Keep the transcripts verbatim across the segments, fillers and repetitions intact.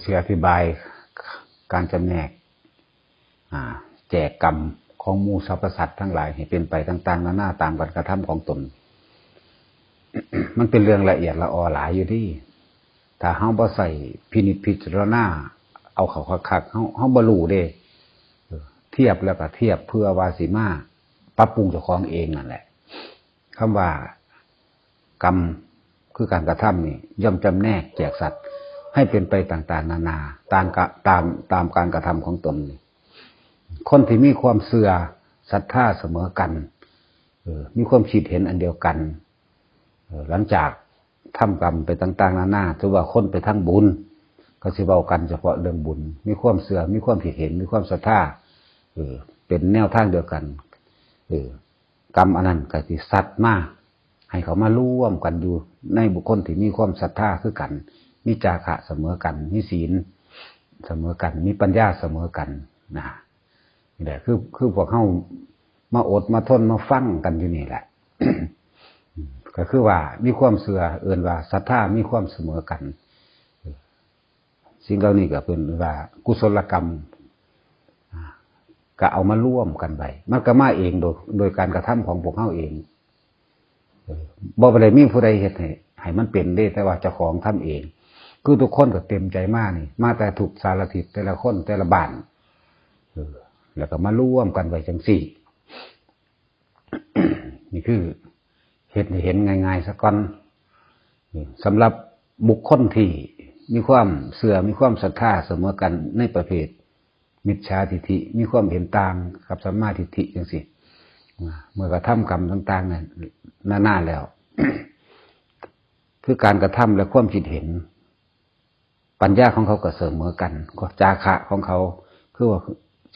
สิอธิบายการจำแนก อ่า แจกกรรมของหมู่สรรพสัตว์ทั้งหลายให้เป็นไปต่างๆนานาตามการกระทำของตน มันเป็นเรื่องละเอียดละออหลายอยู่เด้ ถ้าเฮาบ่ใส่พินิจพิจารณา เอาเข้าคักๆ เฮา เฮาบ่รู้เด้ เออ เทียบแล้วก็เทียบเพื่อว่าสิมาปรับปรุงเจ้าของเองนั่นแหละ คำว่ากรรมคือการกระทำนี่ย่อมจำแนกแจกสัตว์ให้เป็นไปต่างๆนานา ตามกะ ตาม ตามการกระทำของตนนี่ คนที่มีความเชื่อศรัทธาเสมอกัน เออ มีความคิดเห็นอันเดียวกัน เออ หลังจากทำกรรมไปต่างๆนานา ถือว่าคนไปทางบุญ ก็สิเว้ากันเฉพาะเรื่องบุญ มีความเชื่อ มีความคิดเห็น มีความศรัทธา เออ เป็นแนวทางเดียวกัน เออ กรรมอันนั้นก็สิซัดมา ให้เขามาร่วมกันอยู่ในบุคคลที่มีความศรัทธาคือกัน มีจาคะเสมอกัน มีศีลเสมอกัน มีปัญญาเสมอกันนะ นี่แหละ คือ คือพวกเฮามาอดมาทนมาฟังกันอยู่นี่แหละ ก็คือว่ามีความเชื่อ เอิ้นว่าศรัทธามีความเสมอกัน สิ่งเหล่านี้ก็เป็นว่ากุศลกรรม อ่า ก็เอามาร่วมกันไว้ มันก็มาเองโดย โดยการกระทำของพวกเฮาเอง เออ บ่ได้มีผู้ใดเฮ็ดให้ ให้มันเป็นเด้ แต่ว่าเจ้าของทำเอง คือทุกคนก็เต็มใจมานี่ มาแต่ทุกสารทิศ แต่ละคน แต่ละบ้าน เออ แล้วก็มาร่วมกันไว้จังซี่ นี่คือเฮ็ดให้เห็นง่ายๆซะก่อน นี่สำหรับบุคคลที่มีความเชื่อ มีความศรัทธาเสมอกันในประเภทมิจฉาทิฏฐิ มีความเห็นต่างกับสัมมาทิฏฐิจังซี่ เมื่อกระทำกรรมต่างๆเนี่ยนานาแล้ว คือการกระทำและความคิดเห็น ปัญญาของเขาก็เสมอกัน ก็จาคะของเขา คือว่า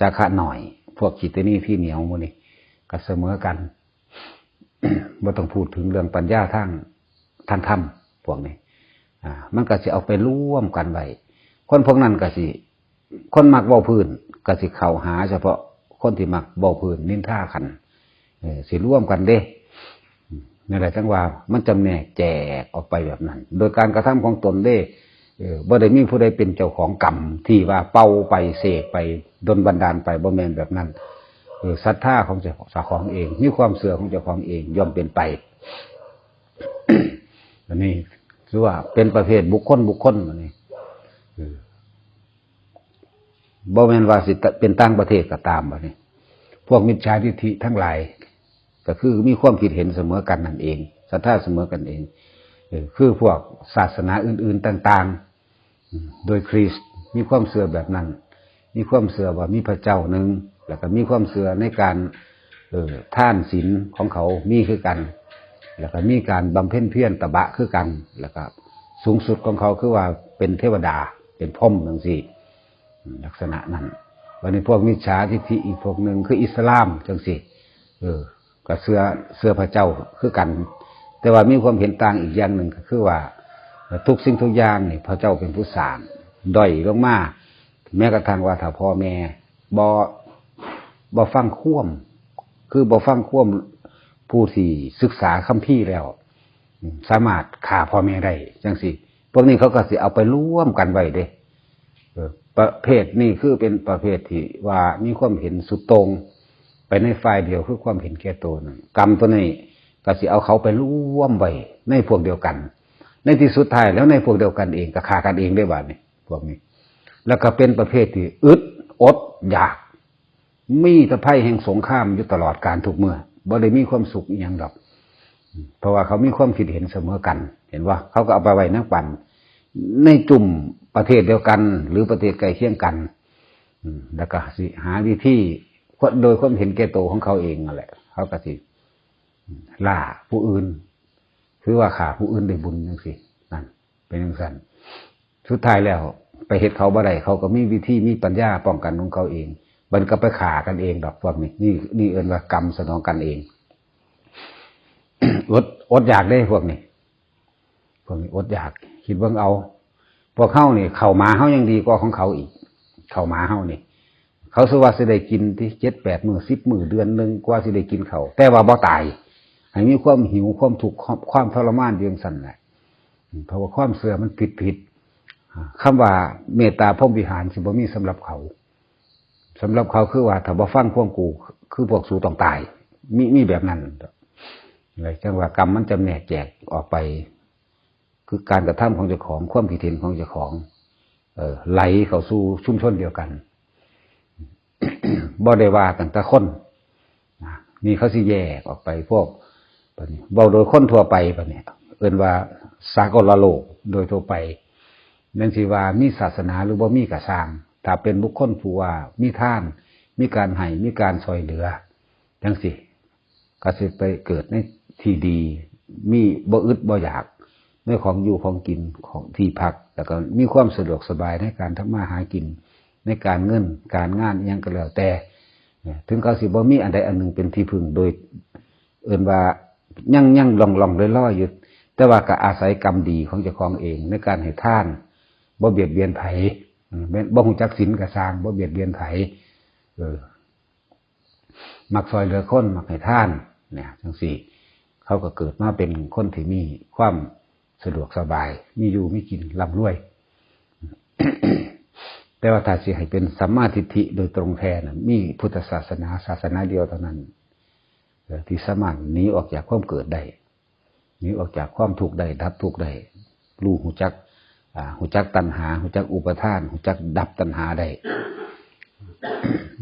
จาคะหน่อย พวกจิตตนีที่เหนียวหมู่นี้ก็เสมอกัน บ่ต้องพูดถึงเรื่องปัญญาทาง ทางธรรมพวกนี้ อ่า มันก็สิเอาไปร่วมกันไว้ คนพวกนั้นก็สิ คนมักเว้าพื้นก็สิเข้าหาเฉพาะคนที่มักเว้าพื้นนินทากัน เออ สิร่วมกันเด้ นั่นแหละจังว่ามันจำแนกแจกออกไปแบบนั้น โดยการกระทำของตนเด้ เออ บ่ได้มีผู้ใดเป็นเจ้าของกรรมที่ว่าเป่าไปเสกไปดลบันดาลไป บ่แม่นแบบนั้น เออ ศรัทธาของเจ้าของเอง มีความเชื่อของเจ้าของเองย่อมเป็นไป อันนี้คือว่าเป็นประเภทบุคคลบุคคล อันนี้ เออ บ่แม่นว่าสิเป็นต่างประเทศก็ตาม บัดนี้ พวกมิจฉาทิฏฐิทั้งหลาย ก็คือมีความคิดเห็นเสมอกันนั่นเอง ศรัทธาเสมอกันเอง เออ คือพวกศาสนาอื่นๆต่างๆ อืม โดยคริสต์มีความเชื่อแบบนั้น มีความเชื่อว่ามีพระเจ้าหนึ่ง แล้วก็มีความเชื่อในการ เออ ทานศีลของเขามีคือกัน แล้วก็มีการบำเพ็ญเพียรตบะคือกัน แล้วก็สูงสุดของเขาคือว่าเป็นเทวดา เป็นพรหมจังซี่ ลักษณะนั้น วันนี้พวกมิจฉาทิฏฐิอีกพวกหนึ่งคืออิสลามจังซี่ เออ ก็เชื่อ เชื่อพระเจ้าคือกัน แต่ว่ามีความเห็นต่างอีกอย่างหนึ่งก็คือว่า ทุกสิ่งทุกอย่างนี่พระเจ้าเป็นผู้สร้าง ด้อยลงมา แม้กระทั่งว่าถ้าพ่อแม่บ่ บ่ฟังความ คือบ่ฟังความผู้ที่ศึกษาคัมภีร์แล้ว สามารถฆ่าพ่อแม่ได้จังซี่ พวกนี้เขาก็สิเอาไปร่วมกันไว้เด้ เออ ประเภทนี้คือเป็นประเภทที่ว่ามีความเห็นสุดโต่งไปในฝ่ายเดียว คือความเห็นแก่ตัวนั่น กรรมตัวนี้ก็สิเอาเขาไปร่วมไว้ในพวกเดียวกัน ในที่สุดท้ายแล้วในพวกเดียวกันเองก็ฆ่ากันเองได้บาดนี้ พวกนี้ แล้วก็เป็นประเภทที่อึดอดอยาก มีแต่ภัยแห่งสงครามอยู่ตลอดกาลทุกเมื่อ บ่ได้มีความสุขอีหยังดอก เพราะว่าเขามีความคิดเห็นเสมอกัน เห็นบ่ เขาก็เอาไปไว้ในปัน ในจุ่มประเทศเดียวกัน หรือประเทศใกล้เคียงกัน อืม แล้วก็สิหาวิธี โดยความเห็นแก่ตัวของเขาเองนั่นแหละ เขาก็สิล่าผู้อื่น คือว่าฆ่าผู้อื่นได้บุญจังซี่ นั่น เป็นจังซั่น สุดท้ายแล้วไปเฮ็ดเขาบ่ได้ เขาก็มีวิธี มีปัญญาป้องกันของเขาเอง มันก็ไปฆ่ากันเองดอกพวกนี้ นี่ นี่เอิ้นว่ากรรมสนองกันเอง อด อดอยากเด้พวกนี้ พวกนี้อดอยาก คิดเบิ่งเอา พวกเฮานี่ข้าวหมาเฮายังดีกว่าของเขาอีก ข้าวหมาเฮานี่ เขาสิว่าสิได้กินติ เจ็ดแปดมื้อ สิบมื้อ เดือนหนึ่งกว่าสิได้กินข้าว แต่ว่าบ่ตาย ให้มีความหิว ความทุกข์ ความ ความทรมานอยู่จังซั่นแหละ เพราะว่าความเชื่อมันผิดผิด คำว่าเมตตาพรหมวิหารสิบ่มีสำหรับเขา สำหรับเขาคือว่าถ้าบ่ฟังความกู คือพวกสูต้องตาย มี มีแบบนั้นเลยจังว่ากรรมมันจำแนกแจกออกไป คือการกระทำของเจ้าของ ความคิดเห็นของเจ้าของ เอ่อ ไหลเข้าสู่ชุมชนเดียวกัน บ่ได้ว่าตั้งแต่คนนะ นี่เขาสิแยกออกไปพวก บัดนี้เว้าโดยคนทั่วไป บัดนี้ เอิ้นว่าสากลโลกโดยทั่วไป แม่นสิว่ามีศาสนาหรือบ่มีก็ซ่าง ถ้าเป็นบุคคลผู้ว่ามีทาน มีการให้ มีการช่วยเหลือ จังซี้ ก็สิไปเกิดในที่ดี มีบ่อึดบ่อยาก ในของอยู่ของกิน ของที่พัก แล้วก็มีความสะดวกสบายในการทำมาหากิน ในการเงิน การงานอิหยังก็แล้วแต่ เนี่ย ถึงเขาสิบ่มีอันใดอันหนึ่งเป็นที่พึ่ง โดยเอิ้นว่ายัง ยังล่องๆลอยๆอยู่ แต่ว่าก็อาศัยกรรมดีของเจ้าของเองในการให้ทาน บ่เบียดเบียนไผ อืม บ่ฮู้จักศีลก็ซ่าง บ่เบียดเบียนไผ เออ มักช่วยเหลือคน มักให้ทาน เนี่ย จังซี้ เขาก็เกิดมาเป็นคนที่มีความสะดวกสบาย มีอยู่มีกิน ร่ำรวย แต่ว่าถ้าสิให้เป็นสัมมาทิฏฐิโดยตรงแท้น่ะ มีพุทธศาสนา ศาสนาเดียวเท่านั้น เอ่อ ที่สามารถหนีออกจากความเกิดได้ หนีออกจากความทุกข์ได้ ดับทุกข์ได้ รู้ ฮู้จัก อ่า ฮู้จักตัณหา ฮู้จักอุปาทาน ฮู้จักดับตัณหาได้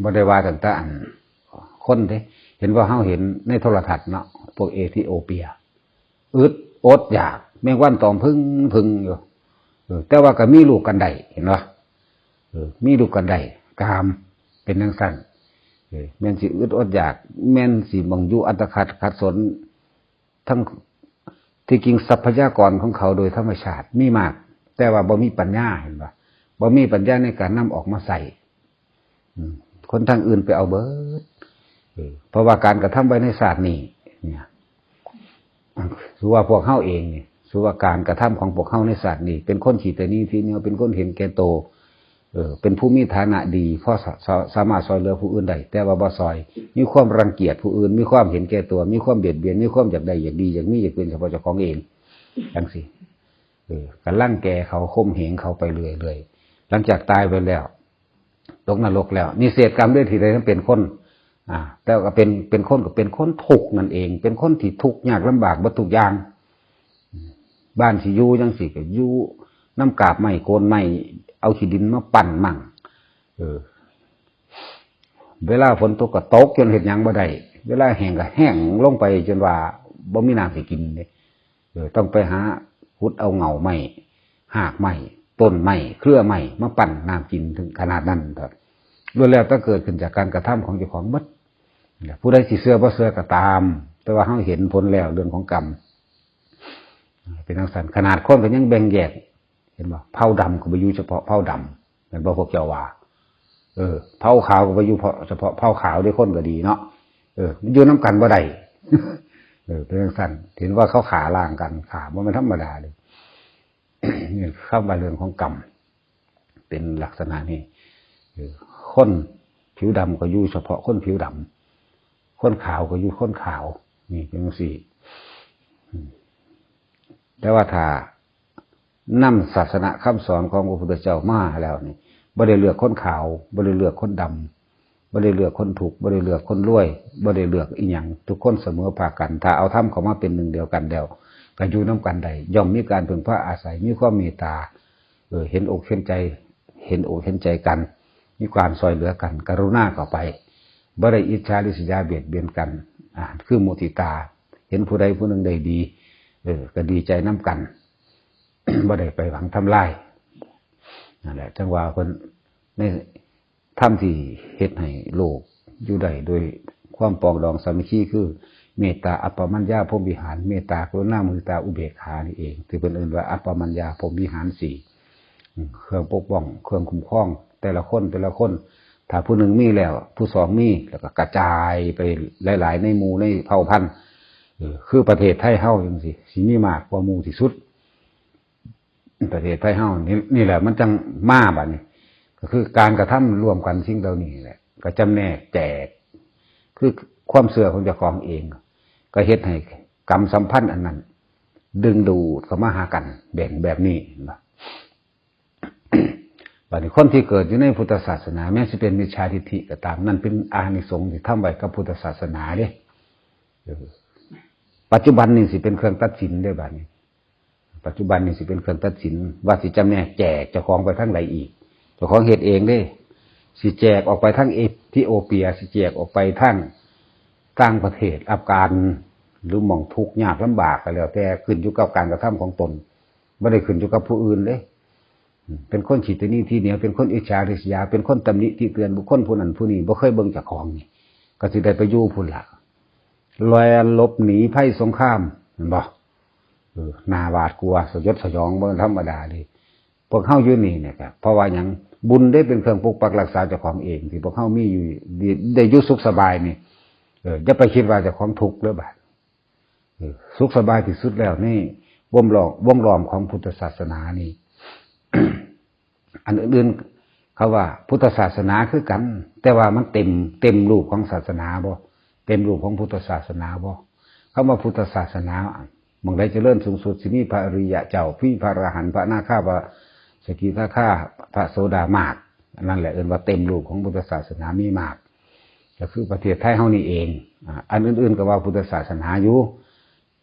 บ่ได้ว่าตั้งแต่อันคนเด้ เห็นว่าเฮาเห็นในโทรทัศน์เนาะ พวกเอธิโอเปีย อึดอดอยาก แมงวันตอมผึ้งผึ้งอยู่ เออ แต่ว่าก็มีลูกกันได้ เห็นบ่ เออ มีลูกกันได้ กาม เป็นจังซั่น เออ แม่นสิอึดอดอยาก แม่นสิหม่องอยู่อัตคัดขัดสน ทั้งที่จริงทรัพยากรของเขาโดยธรรมชาติมีมาก แต่ว่าบ่มีปัญญา เห็นบ่ บ่มีปัญญาในการนำออกมาใช้ อืม คนทางอื่นไปเอาเบิด เออ เพราะว่าการกระทำไว้ในชาตินี้ เนี่ย ถือว่าพวกเฮาเองนี่ ถือว่าการกระทำของพวกเฮาในชาตินี้ เป็นคนขี้ตะหนี่ทีเหนียว เป็นคนเห็นแก่โต เออ เป็นผู้มีฐานะดี พอสะ สะ สามารถช่วยเหลือผู้อื่นได้ แต่ว่าบ่ช่วย มีความรังเกียจผู้อื่น มีความเห็นแก่ตัว มีความเบียดเบียน มีความอยากได้ อยากดี อยากมี อยากเป็นเฉพาะเจ้าของเอง จังซี้ เออ ก็รังแกเขา ข่มเหงเขาไปเรื่อยๆ หลังจากตายไปแล้ว ตกนรกแล้ว นี่เศษกรรมด้วยที่ได้เป็นคน อ่า แต่ก็เป็น เป็นคนก็เป็นคนทุกข์นั่นเอง เป็นคนที่ทุกข์ยากลำบากเบิดทุกอย่าง บ้านสิอยู่จังซี้ก็อยู่นำกาบไม้โคนไม้ เอาขี้ดินมาปั้นมั่ง เออ เวลาฝนตกก็ตกจนเฮ็ดหยังบ่ได้ เวลาแห้งก็แห้งลงไปจนว่าบ่มีน้ำสิกินเด้ เออ ต้องไปหาขุดเอาเหง้าไม้ หากไม้ ต้นไม้ เครือไม้ มาปั้นน้ำกินถึงขนาดนั้นครับ ล้วนแล้วแต่เกิดขึ้นจากการกระทำของเจ้าของหมด ผู้ใดสิเชื่อบ่เชื่อก็ตาม แต่ว่าเฮาเห็นผลแล้วเรื่องของกรรม เป็นจังซั่น ขนาดคนก็ยังแบ่งแยก เห็นบ่ เผ่าดำก็ไปอยู่เฉพาะเผ่าดำ แม่นบ่พวกเจ้าว่า เออ เผ่าขาวก็ไปอยู่เพาะ เฉพาะเผ่าขาวเด้ คนก็ดีเนาะ เออ มันอยู่นำกันบ่ได้ เออ เป็นจังซั่น เห็นว่าเขาฆ่าล้างกัน ฆ่าบ่แม่นธรรมดาเด้ นี่คำว่าเรื่องของกรรม เป็นลักษณะนี้ เออ คนผิวดำก็อยู่เฉพาะคนผิวดำ คนขาวก็อยู่คนขาว นี่เป็นจังซี้ อืม แต่ว่าถ้านำศาสนาคำสอนของพระพุทธเจ้ามาแล้วนี่ บ่ได้เลือกคนขาว บ่ได้เลือกคนดำ บ่ได้เลือกคนทุกข์ บ่ได้เลือกคนรวย บ่ได้เลือกอิหยัง ทุกคนเสมอภาคกัน ถ้าเอาธรรมเข้ามาเป็นหนึ่งเดียวกันแล้ว ก็อยู่นำกันได้ ย่อมมีการพึ่งพาอาศัย มีความเมตตา เออ เห็นอกเห็นใจ เห็นอกเห็นใจกัน มีการช่วยเหลือกัน กรุณาเข้าไป บ่ได้อิจฉาริษยาเบียดเบียนกัน อ่า คือมุทิตา เห็นผู้ใดผู้หนึ่งได้ดี เออ ก็ดีใจนำกัน บ่ได้ไปหวังทำลาย นั่นแหละ จังว่าเพิ่น ในธรรมที่เฮ็ดให้โลกอยู่ได้โดยความปรองดองสามัคคี คือเมตตา อัปปมัญญาพรหมวิหาร เมตตา กรุณา มุทิตา อุเบกขานี่เอง ที่เพิ่นเอิ้นว่าอัปปมัญญาพรหมวิหารสี่ อืม เครื่องปกป้อง เครื่องคุ้มครอง แต่ละคน แต่ละคน ถ้าผู้หนึ่งมีแล้ว ผู้สองมี แล้วก็กระจายไปหลายๆ ในหมู่ในเผ่าพันธุ์ เออ คือประเทศไทยเฮาจังซี้ สิมีมากกว่าหมู่ที่สุด ประเทศไทยเฮานี่ นี่แหละมันจังมาบัดนี้ ก็คือการกระทำร่วมกันสิ่งเหล่านี้แหละ ก็จำแนกแจก คือความเชื่อของเจ้าของเอง ก็เฮ็ดให้กรรมสัมพันธ์อันนั้น ดึงดูดเข้ามาหากัน แบ่งแบบนี้ เห็นบ่ บัดนี้คนที่เกิดอยู่ในพุทธศาสนา แม้สิเป็นมิจฉาทิฏฐิก็ตาม นั่นเป็นอานิสงส์ที่ทำไว้กับพุทธศาสนาเด้ เออ ปัจจุบันนี่สิเป็นเครื่องตัดสินเด้บัดนี้ ปัจจุบันนี่สิเป็นเครื่องตัดสิน ว่าสิจำแนกแจกเจ้าของไปทางใดอีก เจ้าของเฮ็ดเองเด้ สิแจกออกไปทางเอธิโอเปีย สิแจกออกไปทางต่างประเทศ อัฟกาน หรือหม่องทุกข์ยากลำบากก็แล้วแต่ ขึ้นอยู่กับการกระทำของตน บ่ได้ขึ้นอยู่กับผู้อื่นเด้ อืม เป็นคนขี้ตะหนี่ตี้เหนียว เป็นคนอิจฉาริษยา เป็นคนตำหนิติเตียนบุคคลผู้นั้นผู้นี้ บ่เคยเบิ่งเจ้าของนี่ ก็สิได้ไปอยู่พุ้นละ แล่นหลบหนีภัยสงคราม แม่นบ่ เออ น่าหวาดกลัว สยดสยอง บ่ธรรมดาเด้ พวกเฮาอยู่นี่เนี่ยครับ เพราะว่าหยัง บุญได้เป็นเครื่องปกปักรักษาเจ้าของเอง ที่พวกเฮามีอยู่ ได้ ได้อยู่สุขสบายนี่ เออ อย่าไปคิดว่าเจ้าของทุกข์เด้อบาด เออ สุขสบายที่สุดแล้วนี่ วงล้อม วงล้อมของพุทธศาสนานี่ อันอื่นๆ เขาว่าพุทธศาสนาคือกัน แต่ว่ามันเต็ม เต็มรูปของศาสนาบ่ เต็มรูปของพุทธศาสนาบ่ คำว่าพุทธศาสนา หม่องใดเจริญสูงสุด สิมีพระอริยะเจ้า มีพระอรหันต์ พระอนาคา พระสกิทาคา พระโสดา มาก อันนั้นแหละเอิ้นว่าเต็มรูปของพุทธศาสนา มีมาก ก็คือประเทศไทยเฮานี่เอง อ่า อันอื่นๆ ก็ว่าพุทธศาสนาอยู่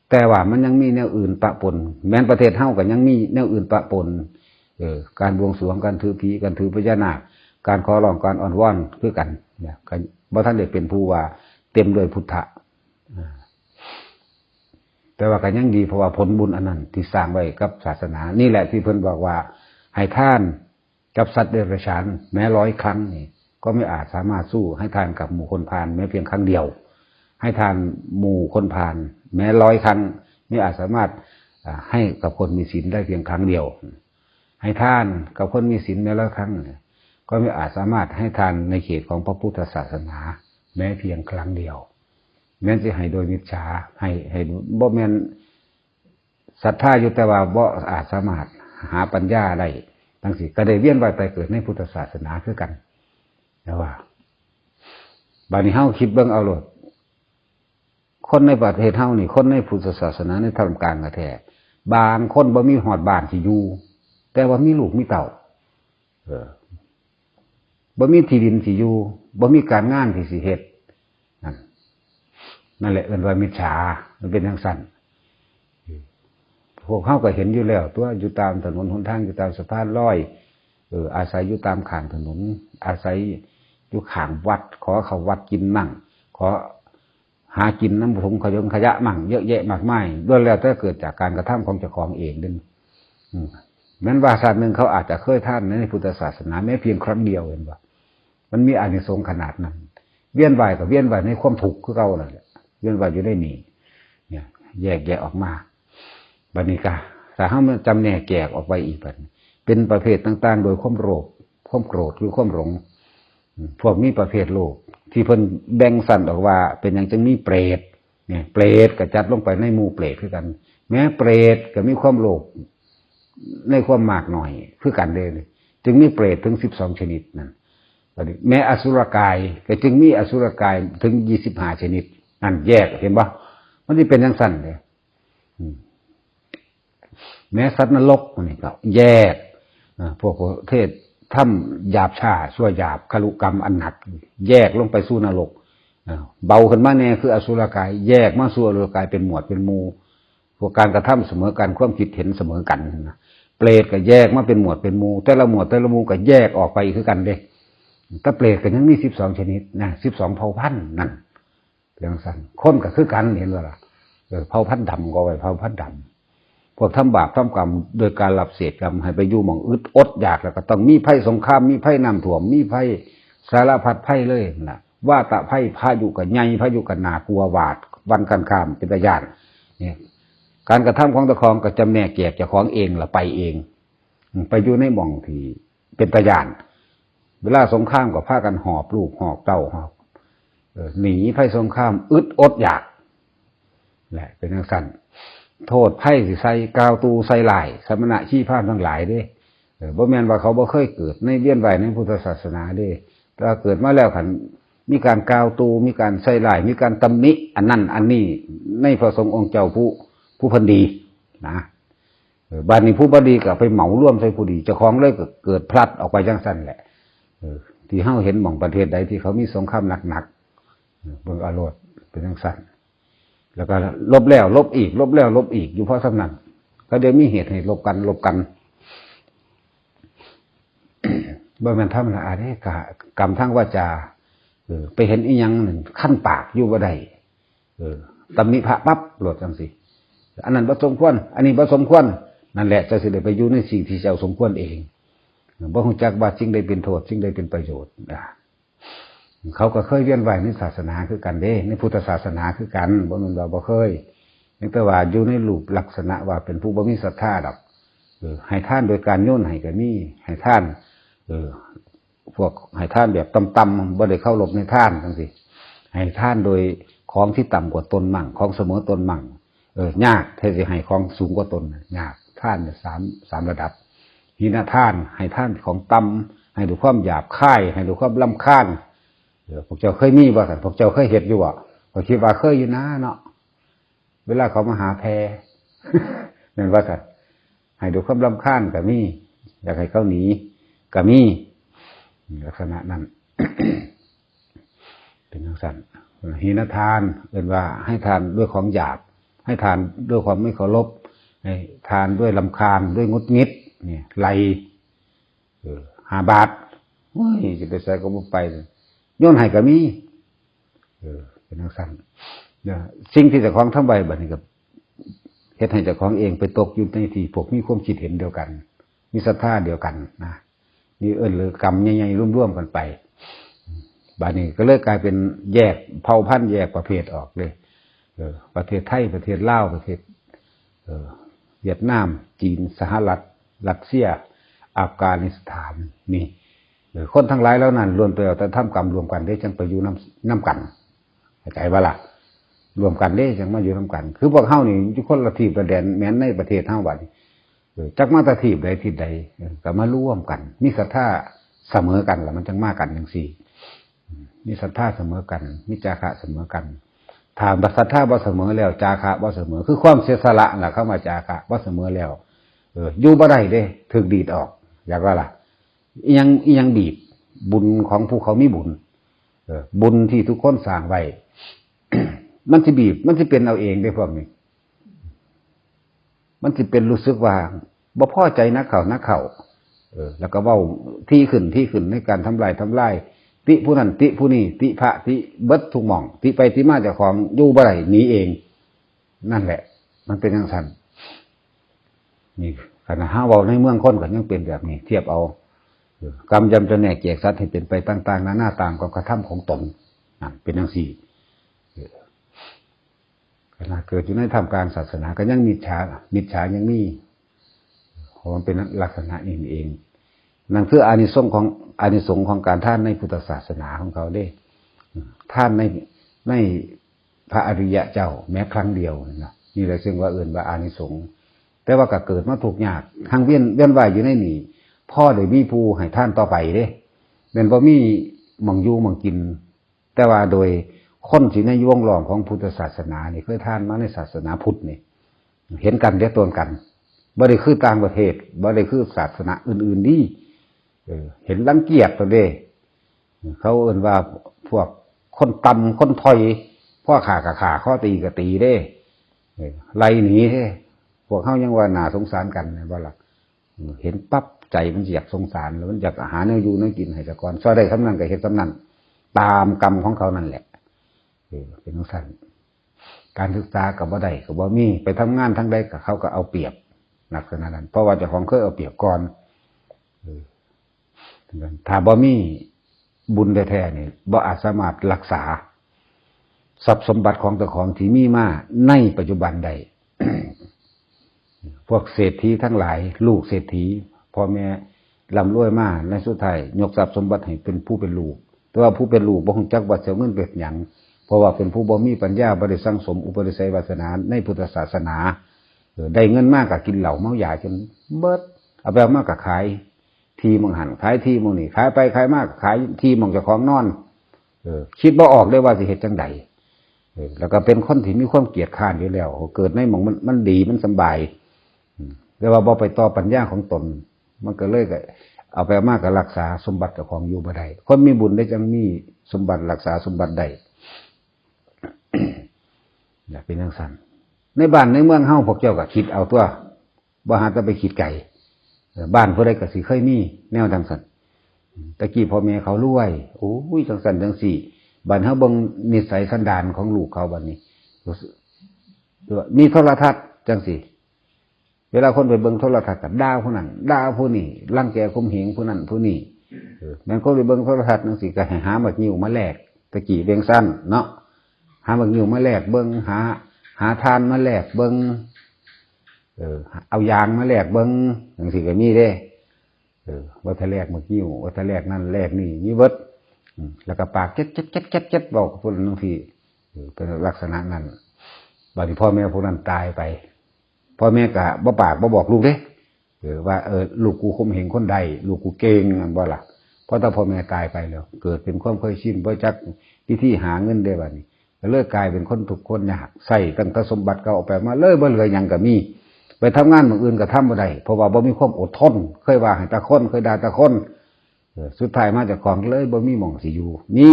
แต่ว่ามันยังมีแนวอื่นปะปน แม้นประเทศเฮาก็ยังมีแนวอื่นปะปน เออ การบวงสรวง การถือผี การถือพญานาค การขอร้อง การอ้อนวอนคือกัน เนี่ย ก็บ่ทันได้เป็นผู้ว่าเต็มด้วยพุทธะ อ่า แต่ว่าก็ยังดี เพราะว่าผลบุญอันนั้นที่สร้างไว้กับศาสนา นี่แหละที่เพิ่นบอกว่า ให้ทานกับสัตว์เดรัจฉานแม้ร้อยครั้งนี่ ก็ไม่อาจสามารถสู้ให้ทานกับหมู่คนพาลแม้เพียงครั้งเดียว ให้ทานหมู่คนพาลแม้ร้อยครั้ง ไม่อาจสามารถ อ่า ให้กับคนมีศีลได้เพียงครั้งเดียว ให้ทานกับคนมีศีลแม้ร้อยครั้งเนี่ย ก็ไม่อาจสามารถให้ทานในเขตของพระพุทธศาสนา แม้เพียงครั้งเดียว แม้นสิให้โดยมิจฉา ให้ ให้ บ่แม่นศรัทธาอยู่ แต่ว่าบ่อาจสามารถหาปัญญาได้ จั่งซี้ ก็ได้เวียนว่ายตายเกิดในพุทธศาสนาคือกัน แต่ว่า บัดนี้เฮาคิดเบิ่งเอาโลด คนในประเทศเฮานี่ คนในพุทธศาสนา ในธรรมกลางแท้ๆ บางคนบ่มีฮอดบ้านสิอยู่ แต่ว่ามีลูกมีเต้า เออ บ่มีที่ดินสิอยู่ บ่มีการงานที่สิเฮ็ด นั่น นั่นแหละเอิ้นว่ามิจฉา มันเป็นจั่งซั้น พวกเฮาก็เห็นอยู่แล้วตั๊ว อยู่ตามถนนหนทาง อยู่ตามสะพานลอย เออ อาศัยอยู่ตามข้างถนน อาศัยอยู่ข้างวัด ขอเข้าวัดกินมั่ง ขอหากินนำถุงขยงขยะมั่ง เยอะแยะมากมาย ล้วนแล้วแต่เกิดจากการกระทำของเจ้าของเองเด้อ อืม แม้นว่าชาติหนึ่งเขาอาจจะเคยทานในพุทธศาสนาแม้เพียงครั้งเดียว เห็นบ่ มันมีอานิสงส์ขนาดนั้น เวียนว่ายก็เวียนว่ายในความทุกข์คือเก่านั่นแหละ เวียนว่ายอยู่ในนี่ เนี่ย แยกแยะออกมา บัดนี้ก็ ถ้าเฮามาจำแนกแยกออกไปอีกบัดนี้ เป็นประเภทต่างๆ โดยความโลภ ความโกรธ หรือความหลง อืม พวกมีประเภทโลภ ที่เพิ่นแบ่งชั้นออกว่า เป็นหยังจึงมีเปรต เนี่ย เปรตก็จัดลงไปในหมู่เปรตคือกัน แม้เปรตก็มีความโลภในความมากน้อยคือกันเด้ จึงมีเปรตถึงสิบสองชนิดนั่น บัดนี้แม้อสุรกายก็จึงมีอสุรกายถึงยี่สิบห้าชนิด นั่นแยก เห็นบ่ มันสิเป็นจั่งซั้นเด้ อืม แม้สัตว์นรกนี่ก็แยก อ่า พวกประเภททำหยาบช้า ชั่วหยาบ คลุกรรมอันหนัก แยกลงไปสู่นรก อ่า เบาขึ้นมาแน่คืออสุรกาย แยกมาสู่อสุรกายเป็นหมวดเป็นหมู่ พวกการกระทำเสมอกัน ความคิดเห็นเสมอกันนะ เปรตก็แยกมาเป็นหมวดเป็นหมู่ แต่ละหมวดแต่ละหมู่ก็แยกออกไปคือกันเด้ แต่เปรตก็ยังมีสิบสองชนิดนะ สิบสองเผ่าพันธุ์นั่น จั่งซั้น คนก็คือกัน เห็นบ่ล่ะ เออ เผ่าพันธุ์ดำก็ไว้เผ่าพันธุ์ดำ พวกทำบาปทำกรรมโดยการรับเศษกรรม ให้ไปอยู่หม่องอึดอดอยาก แล้วก็ต้องมีภัยสงคราม มีภัยน้ำท่วม มีภัยสารพัดภัยเลยนะ วาตะภัย พายุก็ใหญ่ พายุก็น่ากลัวหวาดหวั่นกันข้าม เป็นตาย้าน เนี่ย การกระทำของเจ้าของก็จำแนกแยกเจ้าของเองละไปเอง อืม ไปอยู่ในหม่องที่เป็นตาย้าน เวลาสงครามก็พากันหอบลูกหอบเต้าหอบ เออ หนีภัยสงคราม อึดอดอยาก แหละ เป็นจั่งซั้น โทษภัยสิใส่ กล่าวตู่ใส่ร้าย สมณะชีพราหมณ์ทั้งหลายเด้ เออ บ่แม่นว่าเขาบ่เคยเกิดในเวียนว่ายในพุทธศาสนาเด้ แต่ว่าเกิดมาแล้วคันมีการกล่าวตู่ มีการใส่ร้าย มีการตำหนิ อันนั้นอันนี้ ในพระสงฆ์องค์เจ้าผู้ ผู้เพิ่นดีนะ เออ บัดนี้ผู้บ่ดีก็ไปเหมารวมใส่ผู้ดี เจ้าของเลยก็เกิดพลัดออกไปจังซั่นแหละ เออ ที่เฮาเห็นหม่องประเทศใดที่เขามีสงครามหนักๆ เออ เบิ่งเอาโลด เป็นจังซั่น แล้วก็ลบแล้วลบอีก ลบแล้วลบอีก อยู่เพราะส่ำนั้น เขาเดี๋ยวมีเหตุให้ลบกัน ลบกัน บ่แม่นธรรมดาเด้ กะ กรรมทางวาจา เออ ไปเห็นอีหยังนั่นคันปากอยู่บ่ได้ เออ ตำหนิพระปั๊บ โลดจังซี่ อันนั้นบ่สมควร อันนี้บ่สมควร นั่นแหละ เจ้าสิได้ไปอยู่ในสิ่งที่เจ้าสมควรเอง บ่ฮู้จักว่าสิ่งใดเป็นโทษ สิ่งใดเป็นประโยชน์ อ่า เขาก็เคยเวียนว่ายในศาสนาคือกันเด้ ในพุทธศาสนาคือกัน บ่แม่นว่าบ่เคย เพียงแต่ว่าอยู่ในรูปลักษณะว่าเป็นผู้บ่มีศรัทธาดอก เออ ให้ทานโดยการโยนให้ก็มี ให้ทาน เออ พวกให้ทานแบบต่ำๆ บ่ได้เคารพในทานจังซี่ ให้ทานโดยของที่ต่ำกว่าตนมั่ง ของเสมอตนมั่ง เออ ยากแท้สิให้ของสูงกว่าตนน่ะ ยาก ทานเนี่ยสาม สามระดับ หินทาน ให้ทานของต่ำ ให้ด้วยความหยาบคาย ให้ด้วยความรำคาญ เออ พวกเจ้าเคยมีบ่ซั่น พวกเจ้าเคยเฮ็ดอยู่บ่ ข้อยคิดว่าเคยอยู่นะเนาะ เวลาเขามาหาแพ แม่นบ่ซั่น ให้ด้วยความรำคาญก็มี อยากให้เขาหนีก็มี ลักษณะนั้น เป็นจังซั่น หินทาน เอิ้นว่าให้ทานด้วยของหยาบ ให้ทานด้วยความไม่เคารพ ให้ทานด้วยรำคาญ ด้วยหงุดหงิด เนี่ย ไล่ เออ ห้าบาท โอ้ย สิไปไสก็บ่ไป โยนให้ก็มี เออ เป็นจังซั่น เนี่ย สิ่งที่เจ้าของทำไว้บัดนี้ก็เฮ็ดให้เจ้าของเองไปตกอยู่ในที่พวกมีความคิดเห็นเดียวกัน มีศรัทธาเดียวกันนะ นี่เอิ้นเลยกรรมใหญ่ๆรวมๆกันไป บัดนี้ก็เลยกลายเป็นแยกเผ่าพันธุ์ แยกประเภทออกเลย เออ ประเทศไทย ประเทศลาว ประเทศ เออ เวียดนาม จีน สหรัฐ รัสเซีย อัฟกานิสถาน นี่ เออ คนทั้งหลายเหล่านั้นล้วนแต่เอาแต่ทำกรรมร่วมกันเด้ จังไปอยู่นำ นำกัน เข้าใจบ่ล่ะ ร่วมกันเด้ จังมาอยู่นำกัน คือพวกเฮานี่อยู่คนละทีบละแดน แม้นในประเทศเฮาบัดนี้ เออ จักมาแต่ทีบใดทิศใด เออ ก็มาร่วมกัน มีศรัทธาเสมอกัน แล้วมันจังมากันจังซี่ มีศรัทธาเสมอกัน มีจาคะเสมอกัน ถ้าศรัทธาบ่เสมอแล้ว จาคะบ่เสมอ คือความเสียสละนั่นล่ะ คำว่าจาคะบ่เสมอแล้ว เออ อยู่บ่ได้เด้ ถูกดีดออก อยากว่าล่ะ อีหยัง อีหยังบีบ บุญของผู้เขามีบุญ เออ บุญที่ทุกคนสร้างไว้ มันสิบีบ มันสิเป็นเอาเองเด้พวกนี้ มันสิเป็นรู้สึกว่าบ่พอใจนักเข้า นักเข้า เออ แล้วก็เว้าทีขึ้น ทีขึ้นในการทำลาย ทำลาย ติผู้นั้น ติผู้นี้ ติพระ ติเบิดทุกหม่อง ติไปติมาเจ้าของอยู่บ่ได้ หนีเอง นั่นแหละ มันเป็นจังซั่น นี่ ขนาดเฮาเว้าในเมืองคนก็ยังเป็นแบบนี้ เทียบเอา เออ กรรมย่อมจำแนกแจกสัตว์ให้เป็นไปต่างๆนานา ตามกรรมกระทำของตน นั่น เป็นจังซี่ เออ ขนาดเกิดอยู่ในท่ามกลางศาสนา ก็ยังมิจฉา มิจฉายังมี เพราะมันเป็นลักษณะนี้เอง นั่นคืออานิสงส์ของ อานิสงส์ของการทานในพุทธศาสนาของเขาเด้ ทานใน ในพระอริยะเจ้าแม้ครั้งเดียวนะ นี่แหละซึ่งว่าเอิ้นว่าอานิสงส์ แต่ว่าก็เกิดมาทุกข์ยาก หังเวียน เวียนว่ายอยู่ในนี้ พอได้มีผู้ให้ทานต่อไปเด้ แม่นบ่มีหม่องอยู่หม่องกิน แต่ว่าโดยคนที่ในวงล้อมของพุทธศาสนานี่ เคยทานมาในศาสนาพุทธนี่ เห็นกันเด้ ตนกัน บ่ได้คือต่างประเทศ บ่ได้คือศาสนาอื่นๆนี่ เออ เห็นรังเกียจตัวเด้ เขาเอิ้นว่าพวกคนต่ำคนถอย พอฆ่าก็ฆ่า ขอตีก็ตีเด้ เออ ไล่หนีเด้ พวกเฮายังว่าน่าสงสารกัน แม่นบ่ล่ะ เออ เห็นปั๊บใจมันอยากสงสาร แล้วมันอยากหาแนวอยู่แนวกินให้ซะก่อน ซอยได้ส่ำนั้นก็เฮ็ดส่ำนั้น ตามกรรมของเขานั่นแหละ เออ เป็นจังซั่น การศึกษาก็บ่ได้ ก็บ่มี ไปทำงานทางใดก็เขาก็เอาเปรียบ ลักษณะนั้น เพราะว่าเจ้าของเคยเอาเปรียบก่อน เออ ถ้าบ่มีบุญแท้ๆนี่ บ่อาจสามารถรักษาทรัพย์สมบัติของเจ้าของที่มีมาในปัจจุบันได้ พวกเศรษฐีทั้งหลาย ลูกเศรษฐี พ่อแม่ร่ำรวยมา ในสุดท้ายยกทรัพย์สมบัติให้เป็นผู้เป็นลูก แต่ว่าผู้เป็นลูกบ่ฮู้จักว่าสิเอาเงินไปเฮ็ดหยัง เพราะว่าเป็นผู้บ่มีปัญญา บ่ได้สั่งสมอุปนิสัยวาสนาในพุทธศาสนา เออ ได้เงินมาก็กินเหล้าเมายาจนเบิด เอาไปเอามาก็ขายที่หม่องหั่น ขายที่หม่องนี่ ขายไปขายมาก็ขายที่หม่องเจ้าของนอน เออ คิดบ่ออกเลยว่าสิเฮ็ดจั่งใด เออ แล้วก็เป็นคนที่มีความเกียจคร้านอยู่แล้ว เกิดในหม่องมัน มันดี มันสำบาย อืม แต่ว่าบ่ไปต่อปัญญาของตน มันก็เลยก็เอาไปเอามาก็รักษาสมบัติเจ้าของอยู่บ่ได้ คนมีบุญได้จังมีสมบัติ รักษาสมบัติได้ อยากเป็นจังซั่น ในบ้านในเมืองเฮาพวกเจ้าก็คิดเอาตัว บ่หาแต่ไปคิดไกล เออ บ้านผู้ใดก็สิเคยมีแนวจังซั่น ตะกี้พ่อแม่เขารวย โอ้ย จังซั่นจังซี่ บัดเฮาเบิ่งนิสัยสันดานของลูกเขาบัดนี้ มีโทรทัศน์จังซี่ เวลาคนไปเบิ่งโทรทัศน์ก็ด่าผู้นั้น ด่าผู้นี้ รังแกข่มเหงผู้นั้นผู้นี้ เออ แม่นคนไปเบิ่งโทรทัศน์จังซี่ก็ให้หาหมากงิ้วมาแลก ตะกี้เบิ่งซั่นเนาะ หาหมากงิ้วมาแลกเบิ่ง หา หาถ่านมาแลกเบิ่ง เออ เอายางมาแลกเบิ่ง จังซี่ก็มีเด้ เออ ว่าถ้าแลกหมากงิ้ว ว่าถ้าแลกนั่นแลกนี่ มีเบิด อืม แล้วก็ปากเจ็ดเจ็ดเจ็ดเจ็ดเจ็ด เว้ากับผู้นั้นจังซี่ เออ เป็นลักษณะนั้น บัดนี้พ่อแม่พวกนั้นตายไป พ่อแม่ก็บ่ปากบ่บอกลูกเด้ เออ ว่า เออ ลูกกูข่มเหงคนใด ลูกกูเก่ง แม่นบ่ล่ะ เพราะถ้าพ่อแม่ตายไปแล้ว เกิดเป็นความเคยชิน บ่จักวิธีหาเงินได้บัดนี้ ก็เลยกลายเป็นคนทุกข์คนยาก ใช้ตั้งแต่สมบัติเก่าออกไปมา เลยบ่เหลือหยังก็มี ไปทำงานหม่องอื่นก็ทำบ่ได้ เพราะว่าบ่มีความอดทน เคยว่าให้แต่คน เคยด่าแต่คน เออ สุดท้ายมาเจ้าของเลยบ่มีหม่องสิอยู่ มี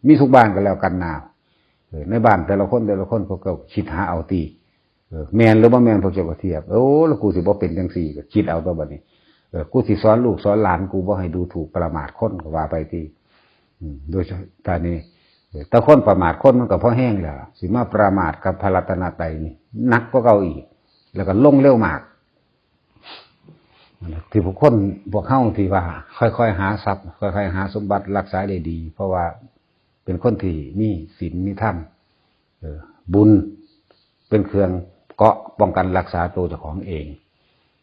มีทุกบ้านก็แล้วกันนา เออ ในบ้านแต่ละคนแต่ละคนเขาก็คิดหาเอาติ เออ แม่นหรือบ่แม่นพวกเจ้าก็เทียบ โอ้ แล้วกูสิบ่เป็นจังซี่ ก็คิดเอาตัวบัดนี้ เออ กูสิสอนลูกสอนหลานกูบ่ให้ดูถูกประมาทคน ก็ว่าไปติ อืม โดยเฉพาะตอนนี้ เออ แต่คนประมาทคนมันก็พอแฮงแล้ว สิมาประมาทกับพระรัตนตรัยนี่หนักกว่าเก่าอีก แล้วก็ลงเร็วมาก ที่พวกคน พวกเฮาที่ว่า ค่อยๆหาทรัพย์ ค่อยๆหาสมบัติ รักษาได้ดี เพราะว่าเป็นคนที่มีศีลมีธรรม เออ บุญเป็นเครื่องเกราะป้องกันรักษาตัวเจ้าของเอง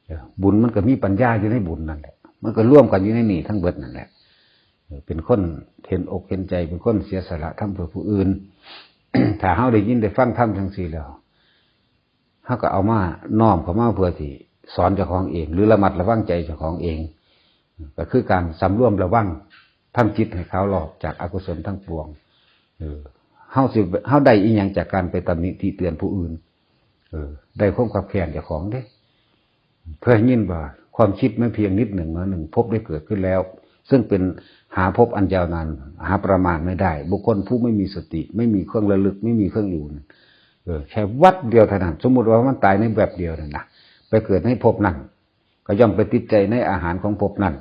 เออ บุญมันก็มีปัญญาอยู่ในบุญนั่นแหละ มันก็รวมกันอยู่ในนี่ทั้งเบิดนั่นแหละ เออ เป็นคนเห็นอกเห็นใจ เป็นคนเสียสละทำเพื่อผู้อื่น ถ้าเฮาได้ยินได้ฟังธรรมจังซี่แล้ว เฮาก็เอามาน้อมเข้ามาเพื่อสิสอนเจ้าของเอง หรือระมัดระวังใจเจ้าของเอง ก็คือการสำรวมระวัง ทำจิตให้ขาวรอบจากอกุศลทั้งปวง เออ เฮาสิ เฮาได้อีหยังจากการไปตำหนิติเตียนผู้อื่น เออ ได้ความคับแค้นเจ้าของเด้ เพื่อให้ยินว่าความคิดไม่เพียงนิดหนึ่งน้อยหนึ่ง ภพได้เกิดขึ้นแล้ว ซึ่งเป็นหาภพอันยาวนาน หาประมาณไม่ได้ บุคคลผู้ไม่มีสติ ไม่มีเครื่องระลึก ไม่มีเครื่องอยู่นั่น เออ แค่วับเดียวเท่านั้น สมมุติว่ามันตายในแวบเดียวนั่นนะ ไปเกิดในภพนั้น ก็ย่อมไปติดใจในอาหารของภพนั้น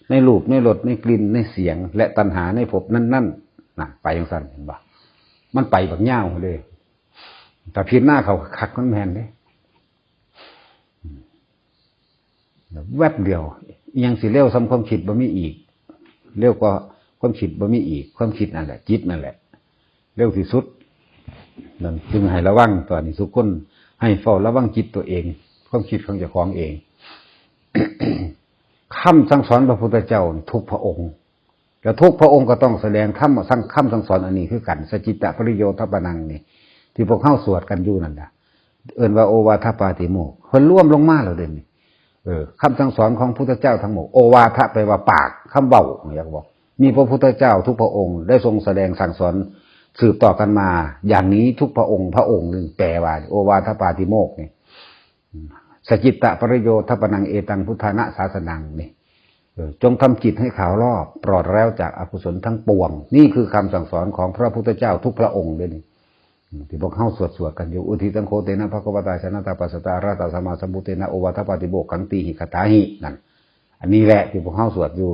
ในรูป ในรส ในกลิ่น ในเสียง และตัณหาในภพนั้นๆ น่ะ ไปจังซั่น เห็นบ่ มันไปบักยาวเลย แต่พิจารณาเข้าคักมันแม่นเด้ แวบเดียว อิหยังสิเร็วส่ำความคิดบ่มีอีก เร็วกว่าความคิดบ่มีอีก ความคิดนั่นแหละ จิตนั่นแหละ เร็วที่สุด นั่นจึงให้ระวัง ตอนนี้ทุกคนให้เฝ้าระวังจิตตัวเอง ความคิดของเจ้าของเอง คำสั่งสอนพระพุทธเจ้าทุกพระองค์ แล้วทุกพระองค์ก็ต้องแสดงธรรมสั่ง คำสั่งสอนอันนี้คือกัน สัจจิตตปริโยธปนังนี่ ที่พวกเฮาสวดกันอยู่นั่นน่ะ เอิ้นว่าโอวาทปาติโมกข์ เพิ่นรวมลงมาแล้วเด้นี่ เออ คำสั่งสอนของพุทธเจ้าทั้งหมด โอวาทะแปลว่าปาก คำเว้า อยากบอก มีพระพุทธเจ้าทุกพระองค์ได้ทรงแสดงสั่งสอนสืบต่อกันมา อย่างนี้ทุกพระองค์ พระองค์หนึ่ง แปลว่า โอวาทปาติโมกข์นี่ สัจจิตตปริโยธปนังเอตังพุทธานะสาสนังนี่ เออ จงทำจิตให้ขาวรอบ ปลอดแล้วจากอกุศลทั้งปวง นี่คือคำสั่งสอนของพระพุทธเจ้าทุกพระองค์เลยนี่ อืม ที่พวกเฮาสวดสวดกันอยู่ อุทิตังโคเตนะภะคะวะตา ชนะตาปัสสะตา อะระหะตาสัมมาสัมพุทเตนะ โอวาทปาติโมกขังตีหิคาถาหิ นั่น อันนี้แหละที่พวกเฮาสวดอยู่